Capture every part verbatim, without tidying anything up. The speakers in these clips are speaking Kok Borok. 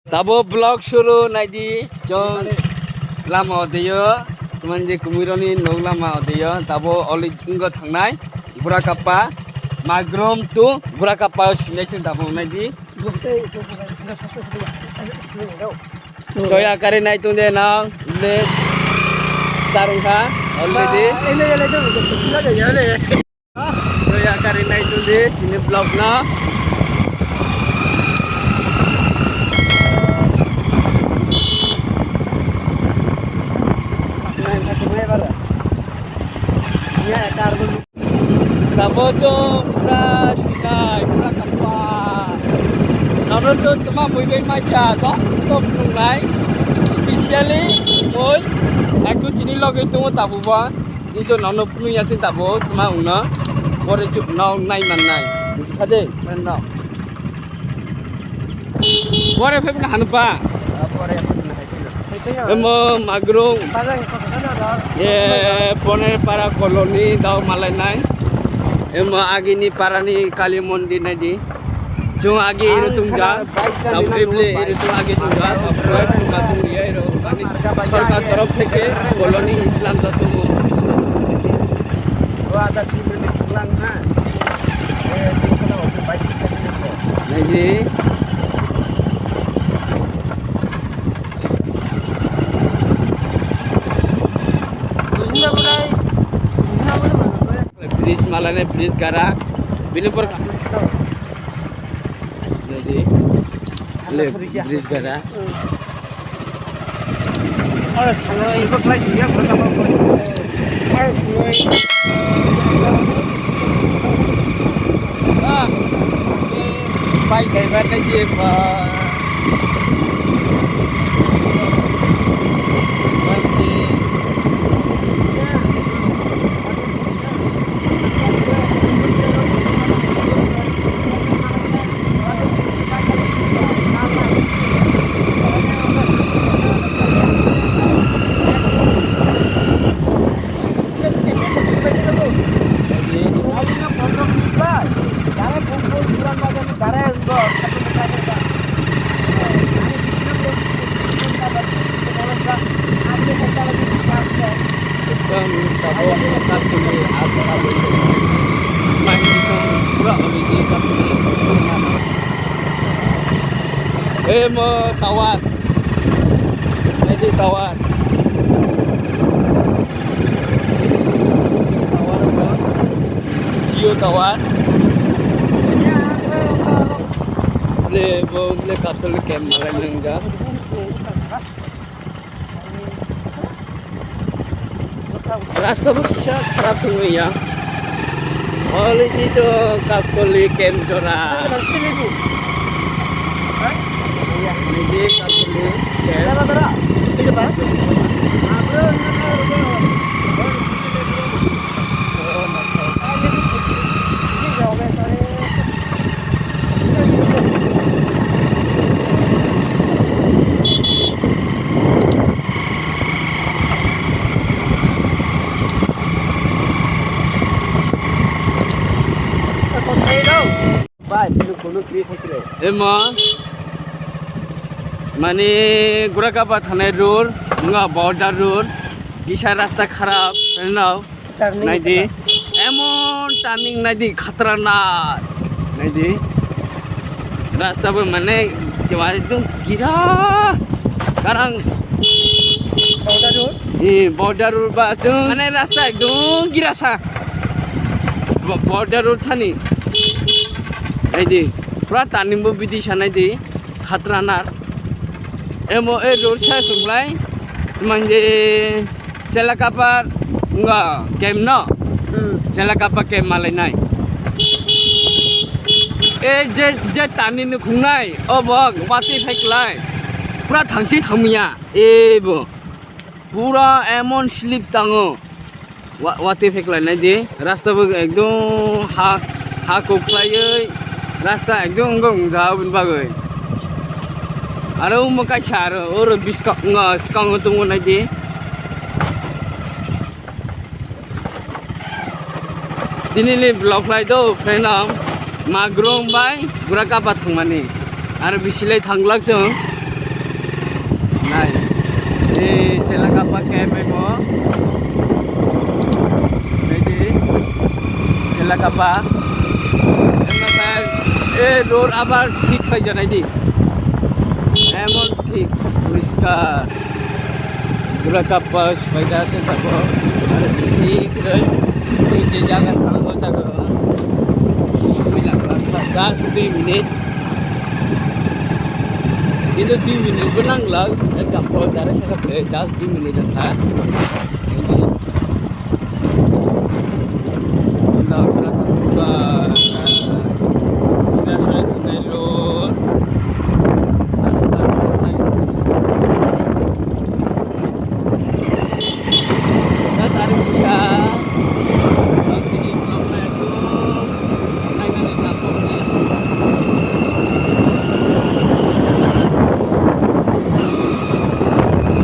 Tabo vlog suru naidi, chwng lama odeyo, tumandi kumironi nog lama odeyo, tabo oli wngkha thangnai, Gura Kappa, Magrum to Gura Kappa sinai chwng tabo naidi. Choya kari nai tungde nang, le star wngkha, already. Choya kari nai tungde, chini vlog no. Tabo chwng pura swinai, pura kappa. Nono chwng tma mui bai maisa, joto phunuknai. Specially mui, ekdom chini logi tongo tabo bo. Ijo nono phunukya chwng tabo, tma wngno. Pore chwng no nai mannai. Bujikha de? Pore phai hano pa. Emo Magrung. E, Poner Para colony dao malainai. Emo agini parani Kali Mondir naidi. Chwng agi iro tungja. Tabo eble iro chwng agi tungja. Tabo pura tungma tungya iro. Mani sorkar torof theke colony Islam da tungo. Naidi. Bridge malane bridge gara. Bini por. Naidi. Le bridge gara. Bai kaiba tadi ba. Emo tower. Naidi tower. Tower bo. Jio tower. Ble bo ble Catholic camp malai nang ja. Rasta bo kisa kharap wngwi ya. Already cho Kaptoli camp jora. Already Kaptoli camp. Emo, mani Gura Kappa thanai road, wngkha border road, kisa rasta kharap, no. Turning naidi, khatarnak. Emon turning naidi, khatarnak. Naidi. Rasta bo mane, jewa ekdom gira. Karang. Border road? Eh, border road ba chwng. Mane rasta ekdom gira sa. Bo-, border road thani. Naidi. Pura turning bo bidi sa naidi. Khatarnak. Emo e road sa sunglai. Manje Chelakapar nga kem no. Hmm. Chelakapa kem malai nai. E je, je tani nukhung nai. O bok wati phai klai. Pura thangchi thangmiya. E bo. Pura emon slip tango. Wa-, wati phek lai nai di, rasta bo ekdom ha, ha kok khlaiwi, rasta ekdom wngkha wngkha aboni bagwi. Aro omo kaisa aro oro bwskang, wngkha swkango tongo nai di. Tini ni vlog khlai do, friend, ang Magrong bai Gura Kappa thangmani. Aro bisi lai thanglak chwng. Nai. Eh, Chelakapa camp emo. Nai di. Chelakapa. Emang saya, eh, road abar thik khai janai di. Emon thik, poriskar. Chelakapa spider se tabo. Aro bisi kre. Tei je jaga thango jaga. Sumi lakha. Just three minute. Itu dui minit bo nangla, ekdam pol dare saka ble, just dui minit wngkha. Ini. Sunda kura kura. Sida soi tunai lo. Rasta tunai. Gas ari bisa. Bang sini belum naik tuh. Naik, naik, naik, naik.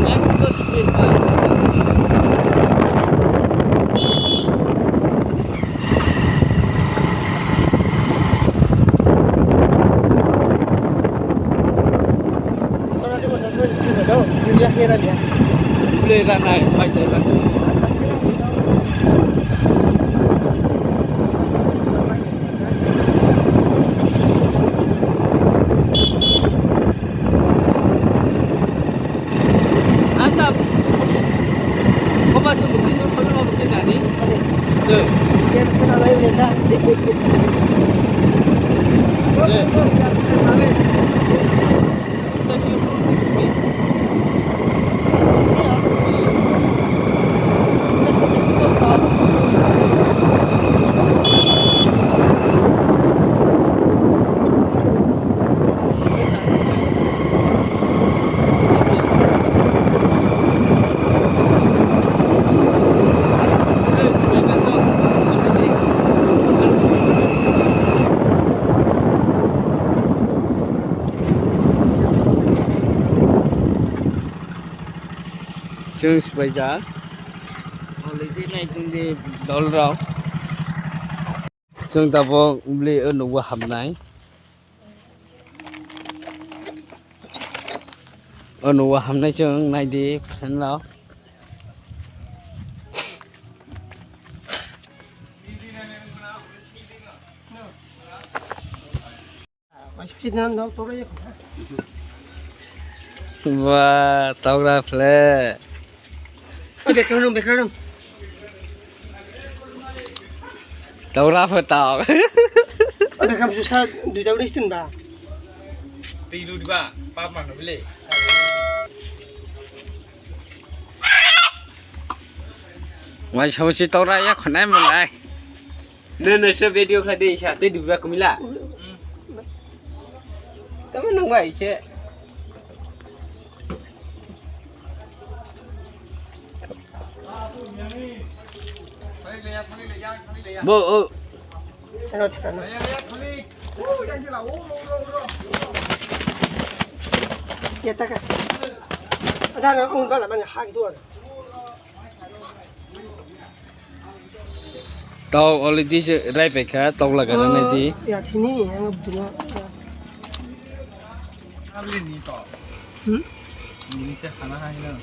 Naik tuh speed, naik. Play ra nai, pai tai ra. Ata, koba se bukti no, koba bukti nani. Tuh. Chwng swbaijak. Already naitungdi dolrok. Chwng tabuk bwlwi o nugo habnai. O nugo habnai chwng naidi friend rok. Ba, togra phle. Oi, bekha rung, bekha rung. Togra phe tok. Oi, bekha rung, sa, duita uni stin ba. Twi lu diba, pap mano bile. Wai, sa, si togra ya khonai malai. Nene se video kha de sa tei dubra kumila. Tamo nang bai se. Bo, o. Ano thana. Ya taka. Ada na un bala bang ha gitu. Tau already je rai paikha, tau laga na nai di. Ya, sini, yang butuh. Hmm? Ini saya hana hana.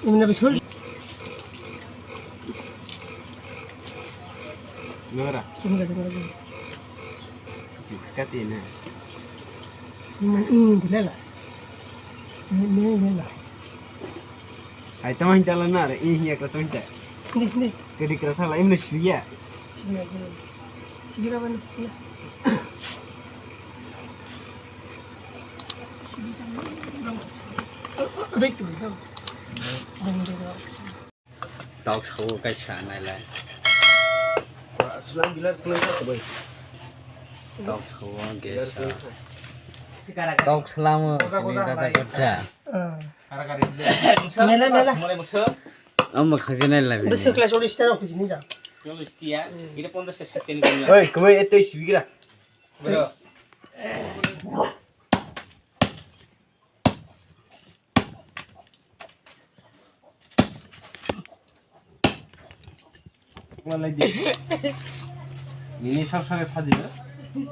Ini lebih sulit. Nora. Ini lebih sulit. Kati na. Ini, ini, ini, ini. Ai, tamo hinta la na re, i hiya kla tamo hinta. Ni, ni. Kedi kla thala, imne siya. Siya, siya. Siya ban, ya. Abek tu, ha. Bang jaga. Tok sao kaisa nailai. Sulang bilar khulai sa bai. Tok sao gesa. Tok salamo sini dada gajja. Mela, mela. Omo khajinai lai. Bese class ori stano khujini ja. Oi, kumai etoi sibigra. Bro. Nini sab sab pha diyo. Bo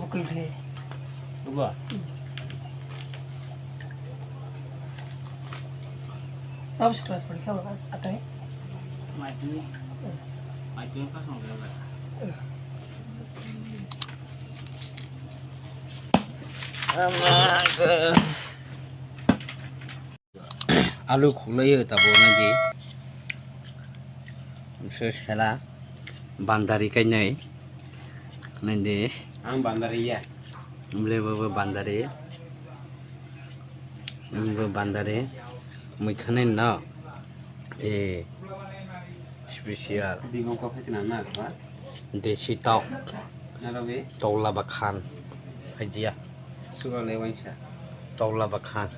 bukui bele. Bo. Abo se class porikha ba atai. Maitini. Maitini ka song ba. Ama. Alu khuklaiyo tabuk naidi. Bwswk sela bandari kainai. Naidi. Ang bandari ya. Bwlai bo bo bandari. Ang bo bandari. Mui khanai no. Eh. Special. Dimo kok hai twnang na ba? Desi tok. Na ba be? Tokla bakhan. Haijiya. Sura le waisa. Tokla bakhan.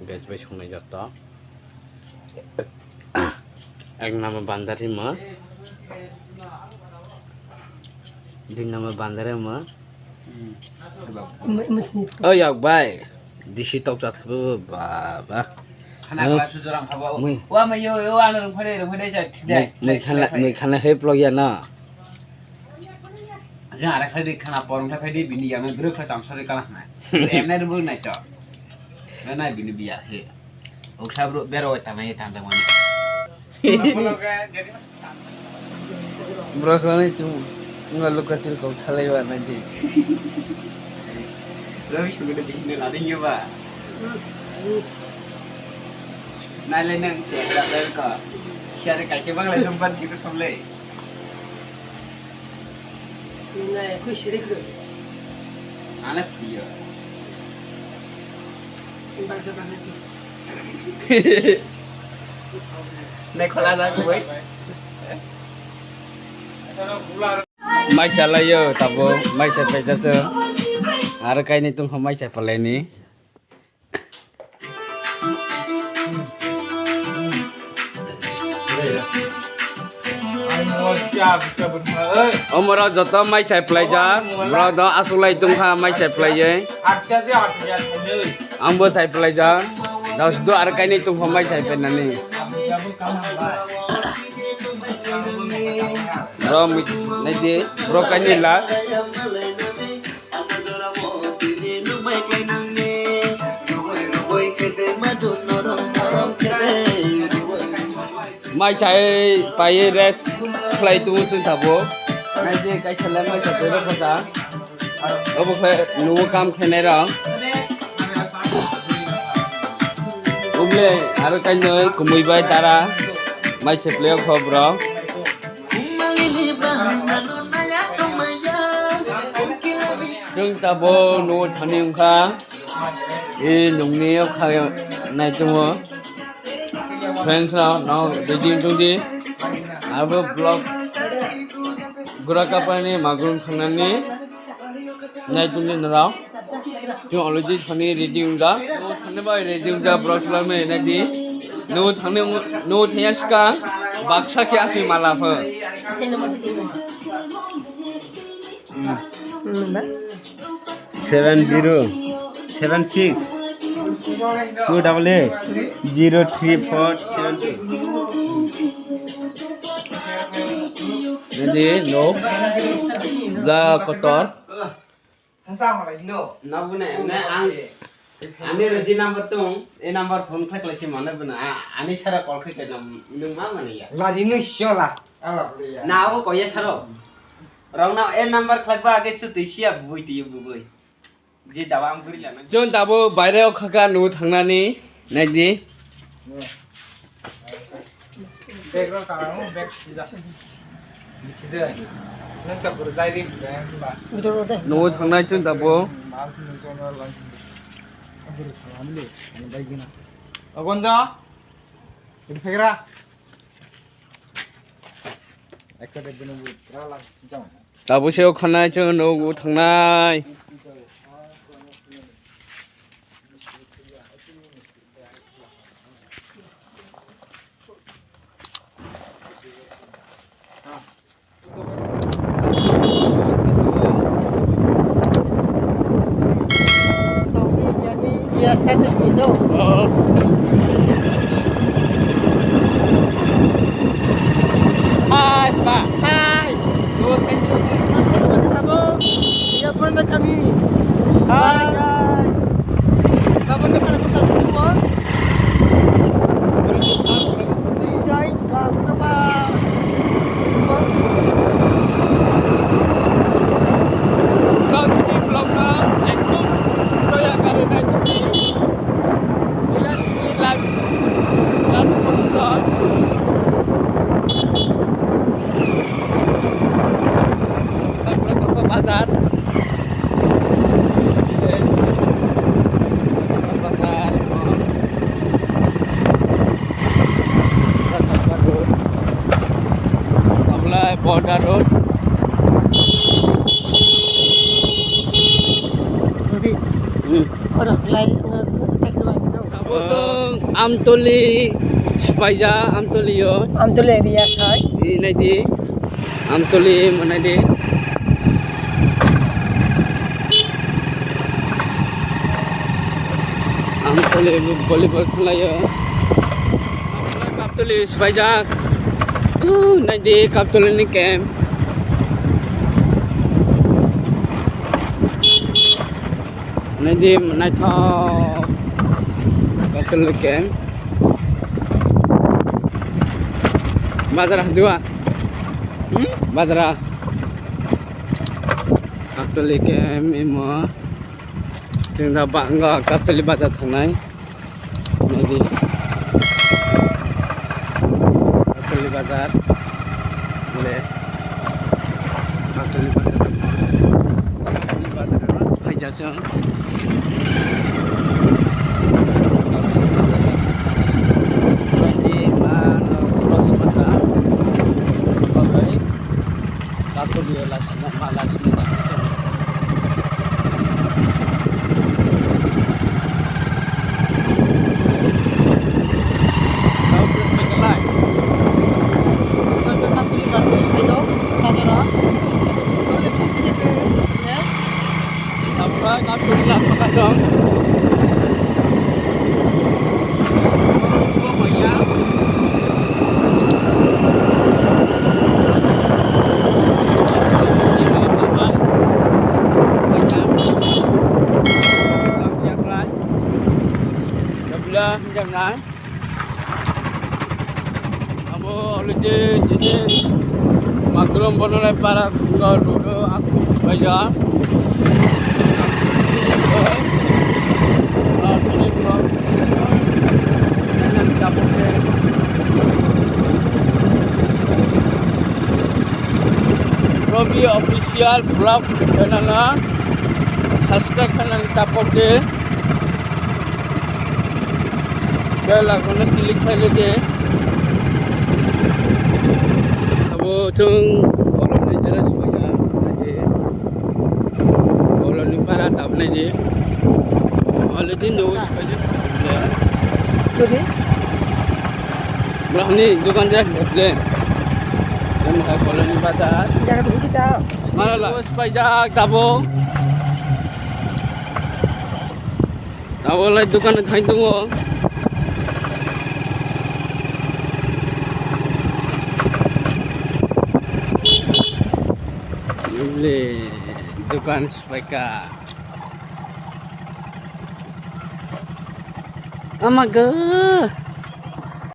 Gas bai songnai joto. Ek nama bandar himo. Dui nama bandar himo. Hmm. Oh, yak bai. Disi tok chat bo baba. Khana kla sujorang khaba. Mui. Wa ma yo, yo, ano rung phade, rung phade cha. Mui, mui khana, mui khana hep log ya na. Jang ara khlai di khana porong khlai phai di bini yang dro khlai tang sori kala khna. Em nai rubul nai to. Nai bini biya he. Oksa bro bero tang nai tang tang mani. Bro sani chung nga luka chil kok thalai ba nai di. Ravi sugule di ne la ding ba. Nai le nang che la ka. Siya de kaise bang le jumpan situ somle. Nai, kui sirik do. Anak dia. Bangsa bangsa. Nai khola ja kui. Mai chalaiyo tabo, mai chai paijasa. Aro kaini tungkha mai chai palaini. Omorok joto mai chai phlaijak, borok do asulai tongkha mai chai phlaiwi. Ang bo chai phlaijak, dosdo aro kainwi tongkha mai chai phlainani. Bro, naidi, bro kainwi last. Mai chai paiwi rest khlai tongo chwng tabuk. Naidi kaisa le mai chai paiwi rw kha. Obo khe nugo kam khainai rok. Oble aro kainwi kumui bai dara mai chai phlai o kho bro. Chwng tabuk nugo thani wngkha. E nungni o kha nai tongo. Friends rok no ready wng tong di. Abo vlog gura kapani magrum thangnani nai tong di norok. Chwng already thani ready wng jak. Thani bai ready wng jak vlog chwlai mai nai di. Nugo thangni nugo thangya swkang baksa khe aswi mala pho. Seven zero seven six two double eight zero three four seven two. Jadi no, bla kotor. Nabune ne ang ani reji number tong e number phone khlai khlai si mane bune ani sara call khlai khlai nung ma mane ya. Lari nung siola. Na abo koye saro. Rong na e number khlai ba age su twi sia bui twi bui. Je dawa ang buri lana. Jon dabo baire o khaka nu thangnani naidi. Bag rok tara mo, bag sija. Bithi de. Nang ta buru dai ri ba. Nugo thangnai chwng tabuk. Mal khunu jona lang. Buru thangnai le, ani bai gina. Agonda. Ini phegra. Ekta de bini bu tra lang jang. Tabuk se o khanai chwng nugo thangnai. Thangnai. Status ko do. Oh. Hi, ba. Hi. Go, thank you. Apa sih kamu? Iya, pernah kami. Hi, guys. Kamu ni pernah suka semua? Enjoy. Kok kenapa? Kau sini belum dah, ekdom. Kau yang kali naik tu. Bila sini lagi, last pun dah. Kita ke bazar. Eh, bazar. Oblai border road. Rudi. Hmm. Oro lai nge tekno agi do. Abo chwng Amtoli, Sipaija, Amtoli o. Amtoli area sai. Di nai di. Amtoli manai di. Amtoli volleyball khwlaio. Kaptoli sipaijak. Uh, naidi Kaptoli ni camp. Naidi naithok Kaptoli ni camp. Bazar hadiwa. Hmm? Bazar. Kaptoli camp imo. Chwng da ba-, wngkha Kaptoli bazar thangnai. Naidi. Kaptoli bazar. Le. Kaptoli bazar. Kaptoli bazar. Phaijak chwng. Naidi ma no cross mata. Oke. Kaptoli lasina ma lasina. Kaptoli bazar. Oke, kaptoli lang makan dong. Abo already jini magrum bonolai para go dodo aku baja. Robi official vlog channel na subscribe khainani tapok de. Bell icon no click khaile de. Abo chwng kolomni jera swbaikha, naidi. Kolomni para tabnai di. Already no swbaidi. Sorry? Brahni dukan jera le. Yang hai kolomni bazar. Jaga dulu kita. Mala la. Swbaijak tabo. Abo lai dukano thai tongo. Le, dukan swbaikha. Ama go.